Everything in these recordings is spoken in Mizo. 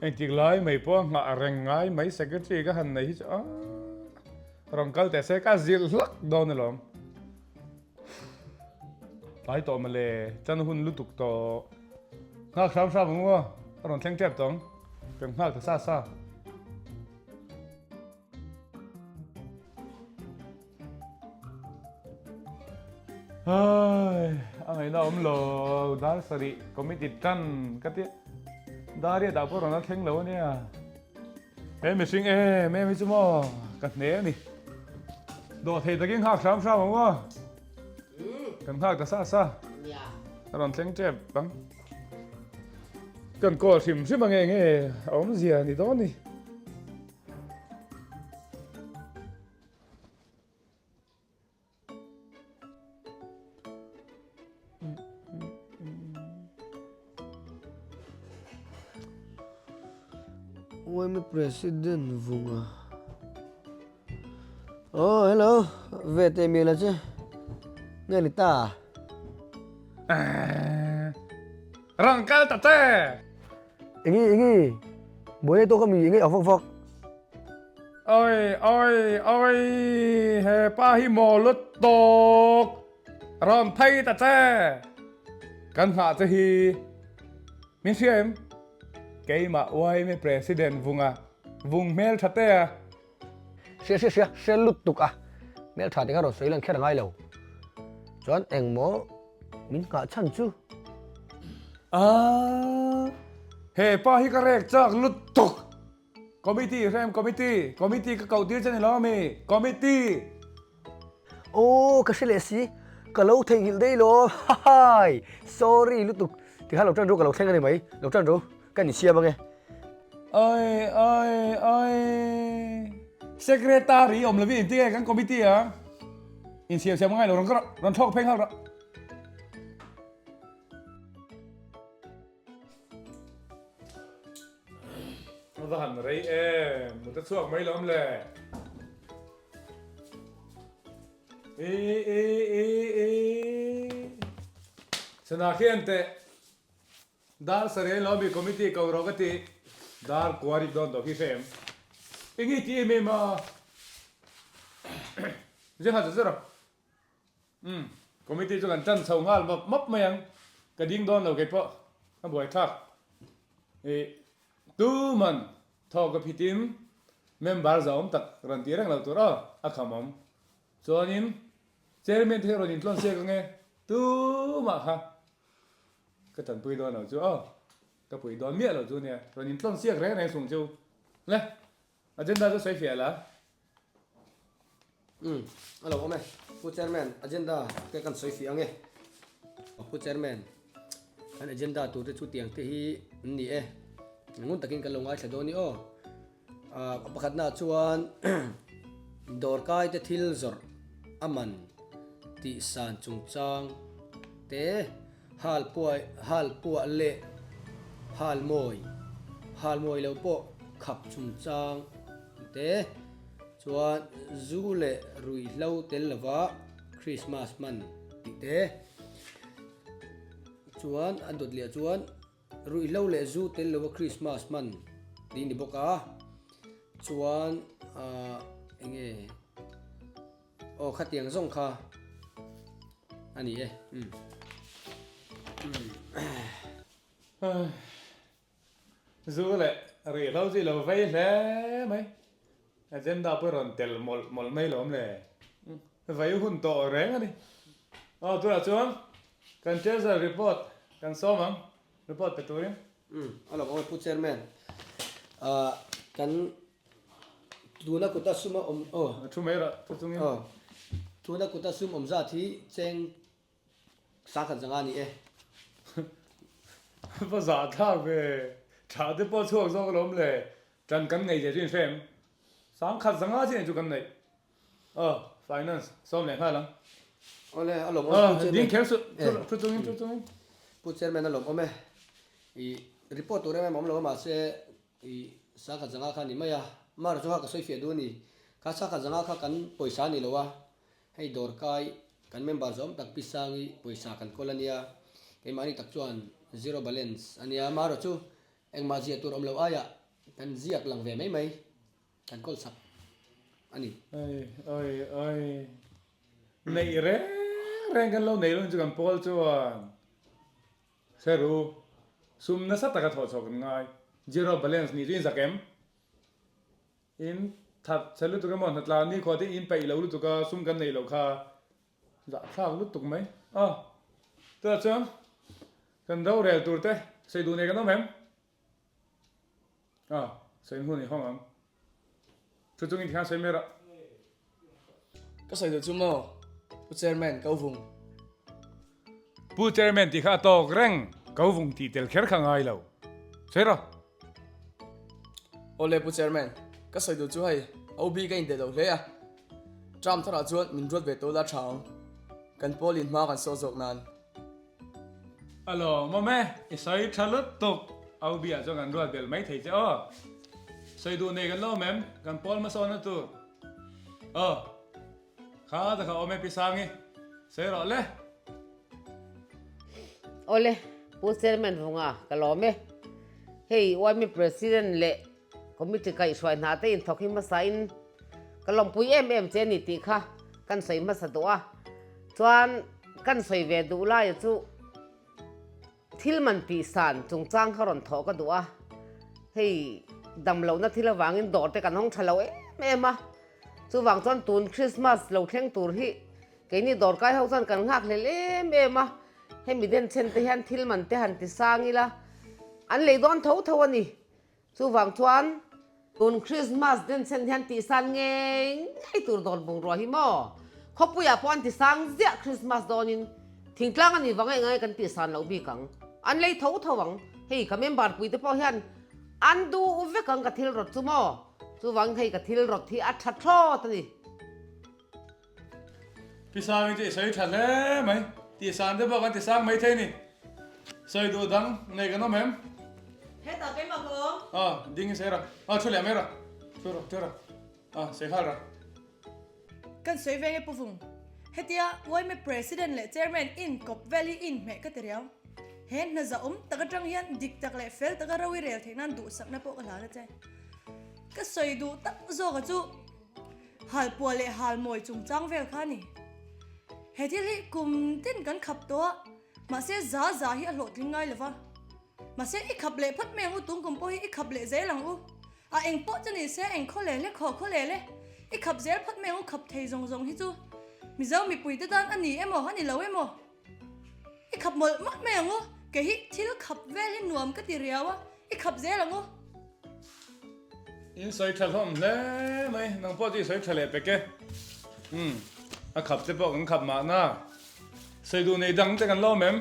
Engtik lai mai pawh nghah reng ngai mai secretary ka han nei hi chu a rawn kal teh se ka zilh hlak dawn alawm. Tlai tawh mawle chan hun lutuk tawh. Nghak hram hram ang aw a rawn thleng tep tawh ang kan nghak ta sa sa. Hai, a ngaihna awm lo, dar sarih committee tan ka tia, dar hi a dah pawh rawn la thleng lo ania. He mihring em em hi chu maw ka hne a ni. Dawh thei takin nghak hram hram ang aw. Kan nghak ta sa sa. A rawn thleng tep ang. Kan call hrim hrim ang enge a awmzia ni dawn ni. Uaimi President vunga. Oh, hello. Ve te mi la che. Nge ni ta. Rang kal ta che. Engi engi. Buai to ka mi engi avak vak. Oi oi oi he pa hi maw lutuk rawn phei ta che kan nghah che hi min hria em keimah uaimi president vunga vung hmel tha te a. Hria hria hria hria lutuk a hmel tha te kha rawn sawi lan kher a ngai lo chuan engmaw min nghah chhan chu. Aaa he pa hi ka rek chak lutuk. Committee hrem committee committee ka koh tir che ni lo ami committee. Aw ka hre leh si ka lo theihnghilh daih lo hahai sorry lutuk tikhan lo tan ru ka lo thleng a ni mai lo tan ru ka ni siam ange. Oi oi oi secretary awm lovin inti nge kan committee a insiam siam angai lo rawn ka rawn thlawk phei nghal rawh. A va han rei em, mut a chhuak mai lawm le. I i i i Sana khian teh Dar sarei lawmi committee ko rawh ka ti Dar kuarik dawn tawh khi hre em. Eng i ti em em a. Zia kha zera. Umm, committee chu kan tan chho nghal mawp mawp mai ang, ka ding dawn lo kei pawh a buai thlak. Ih, tuman thawk ka phitim member za awm tak rawn tih reng lo tur aw, a kham awm. Chuanin chairman te hi rawn intlawn siak ange, tumah kha ka tanpui dawn lo chu aw, ka puih dawn miah lo chu nia, rawn intlawn siak reng reng sung chu le, agenda chu sawi fiah la. Umm, a lo awm e. Pu Chairman, agenda te kan sawi fih ang e. Pu Chairman, kan agenda tur te chu tiang te hi an ni e. Ngun takin kan lo ngaithla dawn i aw. A pakhatna chuan dawrkai te thil zawrh a man tih san chungchang te hal puai hal puah leh hal mawi hal mawi lo pawh khap chungchang te Chuan zu leh ruihhlo tel lova Christmas hman tih te, chuan a dawt leh chuan ruihhlo leh zu tel lova Christmas hman tih a ni bawk a, chuan ah eng nge aw khatiang zawng kha a ni e umm. Zu leh rihlo chu i lo vei hle mai. Agenda pawh i rawn tel mawlh mawlh mai lawm le. Vei hun tawh reng a ni. Aw tunah chuan kan treasurer report kan sawm ang, report pe turin. Umm a lo awm e Pu Chairman. Ah kan tuna kuta sum a awm aw. A thu mai rawh thu chungin. Aw tuna kuta sum awm zat hi cheng Sangkhat zanga ni e. Va zah thlak ve. Tha te pawh chhuak zawk alawm le. Tan kan nei leh chu in hre em? Sangkhat zanga chiah chu kan neih. Aw, finance sawm leh nghal ang. Awle, a lawm awm Pu Chairman. Ding kher suh, thu chungin, thu chungin. Pu Chairman a lawm awm e. I report tur em em awm lo a mahse i sangkhat zanga kha a ni mai a. Mar chu kha ka sawi fiah duh a ni. Kha sangkhat zanga kha kan pawisa a ni lo a. Hei dawrkai kan member zawm tak Pi Sangi pawisa kan kawl a nia. Keimahni tak chuan zero balance a nia, amaherawh chu engmah ziah tur awm lo aiah kan ziak lang ve mai mai, kan kawl sak a ni. Oi oi oi, neih reng reng kan lo nei lo chu kan pawl chuan hre ru, sum nasa taka thawh chhuah kan ngai, zero balance nih chu in zak em? In that chhe lutuk emaw hnatla nikhua te in peih lo lutuk a, sum kan neih loh kha Zahthlak lutuk mai a. Chutah chuan kan rorel tur te sawi duh nei kan awm em? A, sawi hun i hawng ang. Thu chungin tikhan sawi mai rawh. Ka sawi duh chu maw Pu Chairman, Ko Vung. Pu Chairman tih kha a tawk reng, Ko Vung tih tel kher kha ngai lo. Sawi rawh. Awle Pu Chairman, ka sawi duh chu hei OB ka indaih lo hle a. Term tharah chuan min ruat ve tawh la tha ang. Kan pawl in hma kan sawh zawk nan. A lawmawm e, i sawi tha lutuk. OB ah chuan kan ruat belh mai thei che aw. Sawi duh nei kan lawm em, kan pawl hmasawnna tur. Aw. Kha ta kha awm e Pi Sangi, sawi rawh le. Awle, Pu Chairman Vunga ka lawm e. Hei YMA President leh Committee kaihhruai hna te inthawk hi hmasa in ka lawmpui em em che ni tih kha kan sawi hmasa duh a. Chuan kan sawi ve duh laia chu Thil man tih san chungchang kha rawn thawh ka duh a, hei damlohna thil avangin dawr te kan hawng tha lo em em a, chuvang chuan tun Christmas lo thleng tur hi keini dawrkai ho chuan kan nghak hlel em em a, hemi denchhen te hian thil man te han ti sang ila an lei dawn tho tho a ni. Chuvang chuan tun Christmas denchhen hian tihsan ngei ngei tur dawn bungrua hi maw? Khawpuiah pawh an ti sang ziah Christmas dawnin thingtlang a nih vang enga nge kan tihsan loh bik ang? An lei tho tho ang. Hei ka member pui te pawh hian an duh vek ang ka thil rawt chu maw? Chuvangin hei ka thil rawt hi a tha thlawt a ni. Pi Sangi chu i sawi tha hle mai. Tihsan te pawh kan ti sang mai thei ni. Sawi duh dang nei kan awm em? Hetah keimah ka awm. Aw, ding i sawi rawh. Aw, thu leh mai rawh. Thu rawh, thu rawh. Aw, sawi nghal rawh. Kan sawi veng e Pu Vung. Hetia yma President leh Chairman in kawp vel hi inhmeh ka ti riau. He hna zahawm tak atang hian dik tak leh fel taka ro i rel theih nan duhsakna pawh ka hlan a che. Ka sawi duh tak zawka chu. Halpuah leh halmawi chungchang vel kha a ni. He thil hi kum tin kan khap tawh a, mahse za za hi a hlawhtling ngai lo va. Mahse i khap leh phawt mai ang u, tung kum pawh hi i khap leh zel ang u. A eng pawh chu ni se, eng khaw leh le, khaw khaw leh le, i khap zel phawt mai ang u, khap thei zawng zawng hi chu Mizo mipuite tan a ni emaw, a ni lo emaw, i khap mawlh mawlh mai ang u. Kei hi thil khap vel hi nuam ka ti riau a, i khap zel ang u. In sawi tha hlawm hle mai, nang pawh chu i sawi tha leh pek e. Umm, a khap te pawh kan khap mahna. Sawi duh nei dang te kan lawm em?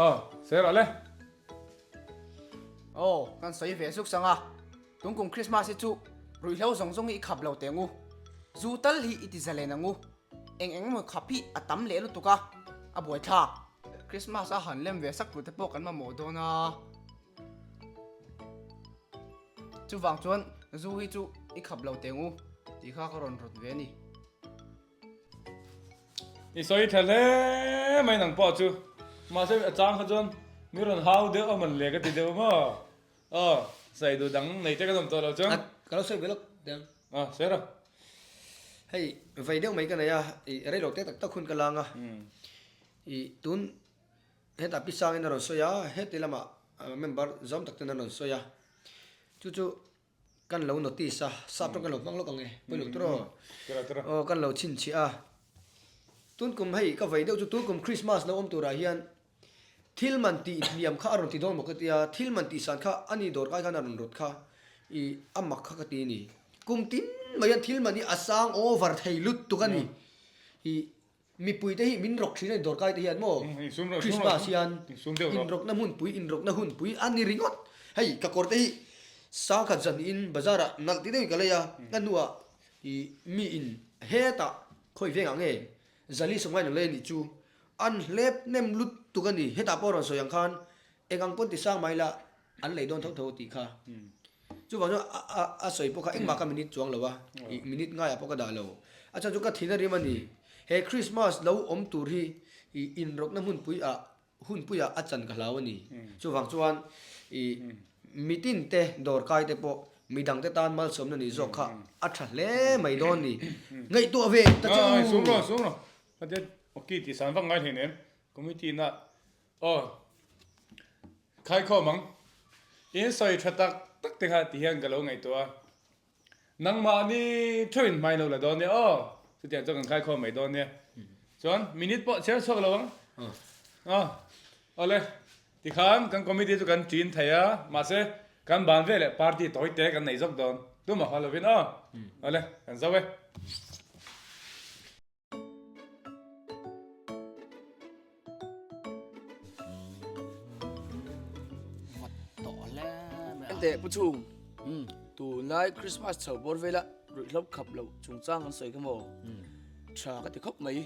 Aw, sawi rawh le. Aw, kan sawi ve zuk sang a, tungkum Christmas hi chu ruihhlo zawng zawng hi i khap lo teh ang u. Zu tal hi i ti zalen ang u. Eng eng emaw khap hi a tam leh lutuk a, a buaithlak. Christmas a han lem ve sak tur te pawh kan mamawh dawn a. Chuvang chuan zu hi chu i khap lo teng u tih kha ka rawn rawt ve a ni. I sawi tha hle mai nang pawh chu. Mahse a chang kha chuan mi rawn hau deuh a man le ka ti deuh maw? Aw, sawi duh dang nei te ka nawm tawh lo chuan. Ka lo sawi ve lawk teng. Aw, sawi rawh. Hei, vei deuh mai ka nei a, i rei lo te tak tak hun ka lang a. I tun Hetah Pi Sangin a rawn sawi a, heti lamah member zawm tak ten an rawn sawi a. Chu chu kan lo notice a, sap rawng kan lo hmang lawk ang e, pawi lo tur aw. Aw kan lo chhinchhiah a. Tun kum hei ka vei deuh chu tun kum Christmas lo awm turah hian thil man tih hniam kha a rawn ti dawn maw ka tia, thil man tih san kha a ni dawr kai khan a rawn rawt kha i a mak kha ka ti a ni. Kum tin mai hian thil man hi a sang over thei lutuk a ni. I Mipuite hi min rawk thin a ni dawrkai te hian maw Christmas hian inrawkna hmunpui inrawkna hunpui a ni ringawt. Hei ka kawr te hi sangkhat zahnihin bazar ah nalh ti deuhin ka lei a, ka hnuah ih mi in hetah khawi vengah nge zali sawmngain an lei a nih chu an hlep hnem lutuk a ni. Hetah pawh rawn sawi ang khan eng ang pawn ti sang mai la an lei dawn tho tho tih kha. Chuvang chuan a sawi pawh kha engmah ka minute chuang lo a, ih minute ngaiah pawh ka dah lo. A chhan chu ka thin a rim a ni. He Christmas lo awm tur hi ih inrawkna hmunpui ah. Hunpuiah a chan ka hlau a ni. Chuvang chuan i mitin te dawrkai te pawh midang te tan malsawmna nih zawk kha a tha hle mai dawn ni. Ngaihtuah ve ta che u. Sum rawh, sum rawh. Khatia awki tih san vak ngai hleinem. Committee na aw khaikhawm ang. In sawi tha tak tak te kha ti hian ka lo ngaihtuah a. Nangmahni theuhin hmai lo la dawn nia aw, chutiang chuan kan khaikhawm mai dawn nia. Chuan minute pawh chhiar chhuak lo ang. Aw, awle, tikhan kan committee chu kan ṭin thei a, mahse kan ban ve leh party tawi te kan nei zawk dawn. Tumah haw lovin aw, awle, kan zo e. Enteh Pu Chhung, tunlai Christmas chho bawr vela ruihhlo khap loh chungchang an sawi kha maw? Tha ka ti khawp mai.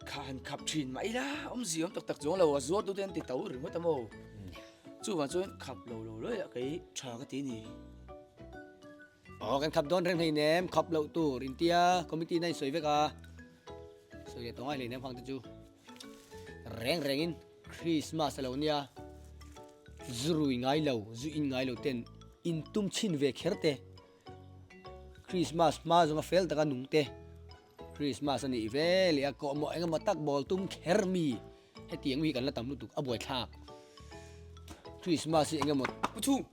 Kha han khap thin mah ila awmzia awm tak tak chuang lo a zuar tute an ti to ringawt a maw? Chuvang chuan khap lo lo lawih ah kei tha ka ti a ni. Aw kan khap dawn reng hleinem, khap loh tur intia committee na in sawi vek a, sawi leh tawh ngai hleinem khang te chu reng rengin Christmas a lo nia, zu rui ngai lo, zu in ngai lo ten in tum chhin ve kher te, Christmas hma zawnga fel taka nung te, Christmas a nih ve leh a kawhmawh engemaw tak bawl tum kher mi hetiang mi hi kan la tam lutuk a buaithlak Christmas hi engemaw. Pu Chhung,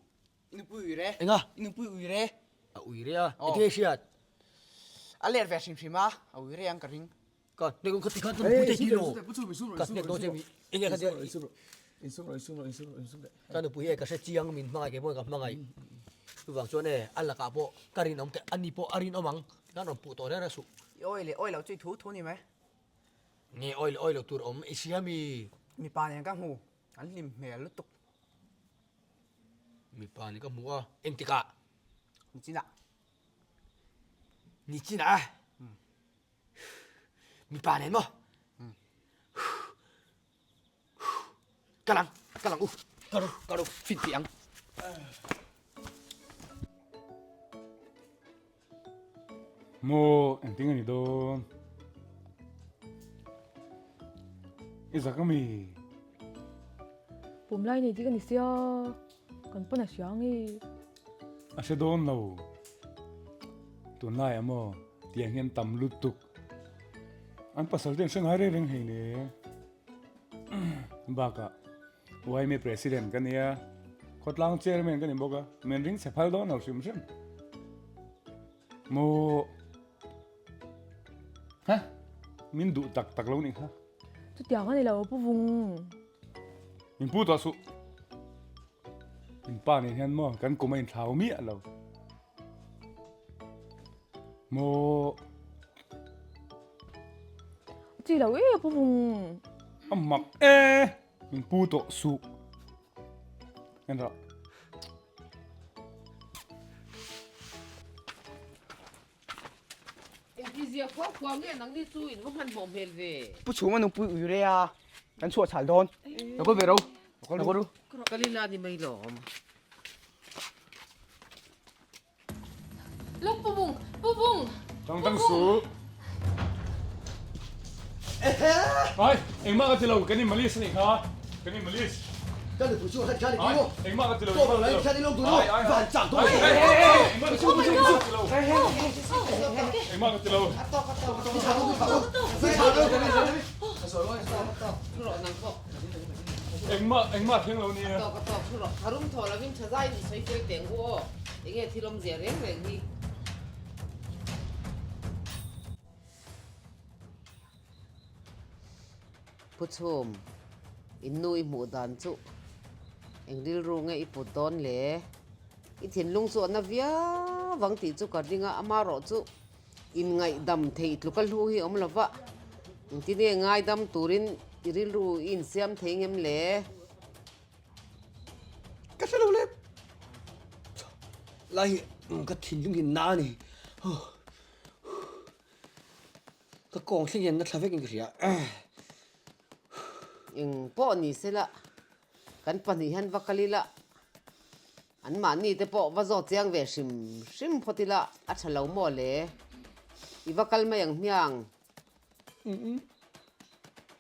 I nupui ui re. Enga? I nupui ui re. A ui re a. Eng tinge hriat? A let ve hrim hrim a, a ui re ang ka ring. Ka hnek ang ka ti khan ka nupui te ti lo. Ka hnek dawn che mi. Enge kha tia. Ka nupui hi ka hre chiang min hmangaih kei pawhin ka hmangaih. Chuvang chuan e a lakah pawh ka rinawm te ani pawh a rinawm ang. Tikhan rawn puh tawh reng reng suh. I awi leh awi lo chu i thu thu ni mai. Nge awi leh awi lo tur awm i hria mi? Mipa nen ka hmu an hlim hmel lutuk. Mipa nih ka hmu a, engtikah? Nichinah. Nichinah a? Mipa nen maw? Ka lang, ka lang u, ka ru, ka ru, fin tih ang. Maw, engtin a ni dawn? I zak ami? Pum lai nei dik a ni sia, kan pawn a hria ange. A hre dawn lo. Tunlaiah maw tiang hian tam lutuk. An pasal te an hre ngai reng reng hei ne. Bakah YMA President ka nia, khawtlang Chairman ka ni bawk a, min ring chhe phal dawn lo hrim hrim. Maw? Ha? Min duh tak tak lo nih kha. Chutiang a ni lo Pu Vung. Min pu tawh suh. In pa nen hian maw kan kum a inthlau miah lo. Maw? Chi lo e Pu Vung. A mak e. Min pu tawh suh. En rawh. Engtizia khuau khuau nge nangni chu in va hmanhmawh hmel ve. Pu chhunga nupui ui re a, kan chhuah chhal dawn. Lo kal ve ro. Lo kal ru. Kal ila ni mai lawm. Lawk Pu Vung! Pu Vung! Tang tang su. Ai, engmah ka ti lo, kan in malis anih kha, kan in malis. Ka nupui chu a khat khan i ti maw? Engmah ka ti lo, Tawp lo lai khan i lawm tur maw? Van chak dawn Ai, ai, ai, ai, engmah ka ti lo, engmah ka ti lo, engmah ka ti lo. Engmah, engmah thleng lo nia. A tawk, a tawk, thu rawh. Tharum thaw lovin tha zai in sawi fel teng u aw. Enge thil awmzia reng reng hi. Pu Chhum, in nu i hmuh dan chu eng rilru nge i put dawn le? I thinlung chu a na viau vang tih chu ka ring a, amarawh chu inngaihdam theih tluk a hlu hi awm lo va, engtin nge ngaidam turin i rilru i insiam thei ngem le? Ka hre lo le. Lai hi ka thinlung hi na a ni. Ka kawng thleng hian na thla vekin ka hria. Eng pawh ni sela kan pahnih hian va kal ila an mahni te pawh va zawt chiang ve hrim hrim phawt ila a tha lo maw le. I va kal mai ang hmiang.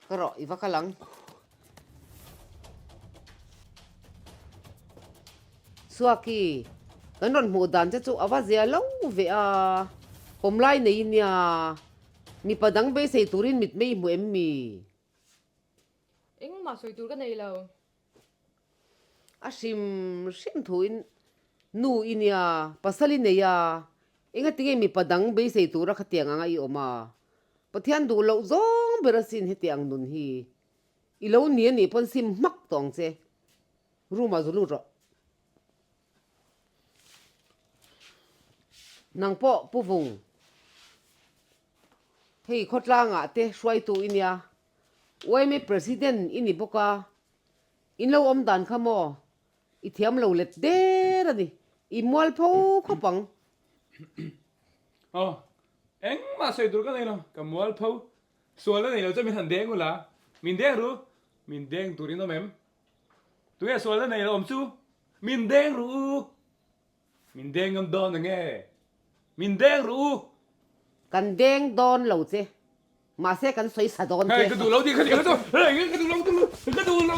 Ka rawh i va kal ang. Suaki, kan rawn hmuh dan che chu a va zia lo ve a, pawmlai nei nia, mipa dang beisei turin mitmei hmu em mi? Engmah sawi tur ka nei lo. A hrim hrim thuin nu i nia, pasal i nei a, engatinge mipa dang beisei tura khatiang anga i awm a? Pathian duh loh zawng ber asin hetiang nun hi. I lo ni anih pawn sim hmak tawh ang che. Room ah zu lut rawh. Nang pawh Pu Vung, hei khawtlangah te hruaitu i nia, Yma President i ni bawk a, in lo awm dan kha maw i thiam lo let der a ni, i mual pho khawp ang. Aw, engmah sawi tur ka nei lo, ka mual pho, sual a nei lo chuan min han deng ula, min deng ru, min deng tur in awm em? Tunge sual a nei lo awm chu? Min deng ru u! Min deng ngam dawn ang e. Min deng ru u! Kan deng dawn lo che. Mahse kan sawi sa dawn che. Hei ka duh lo tih ka duh lo hei ka duh lo ka duh lo ka duh lo.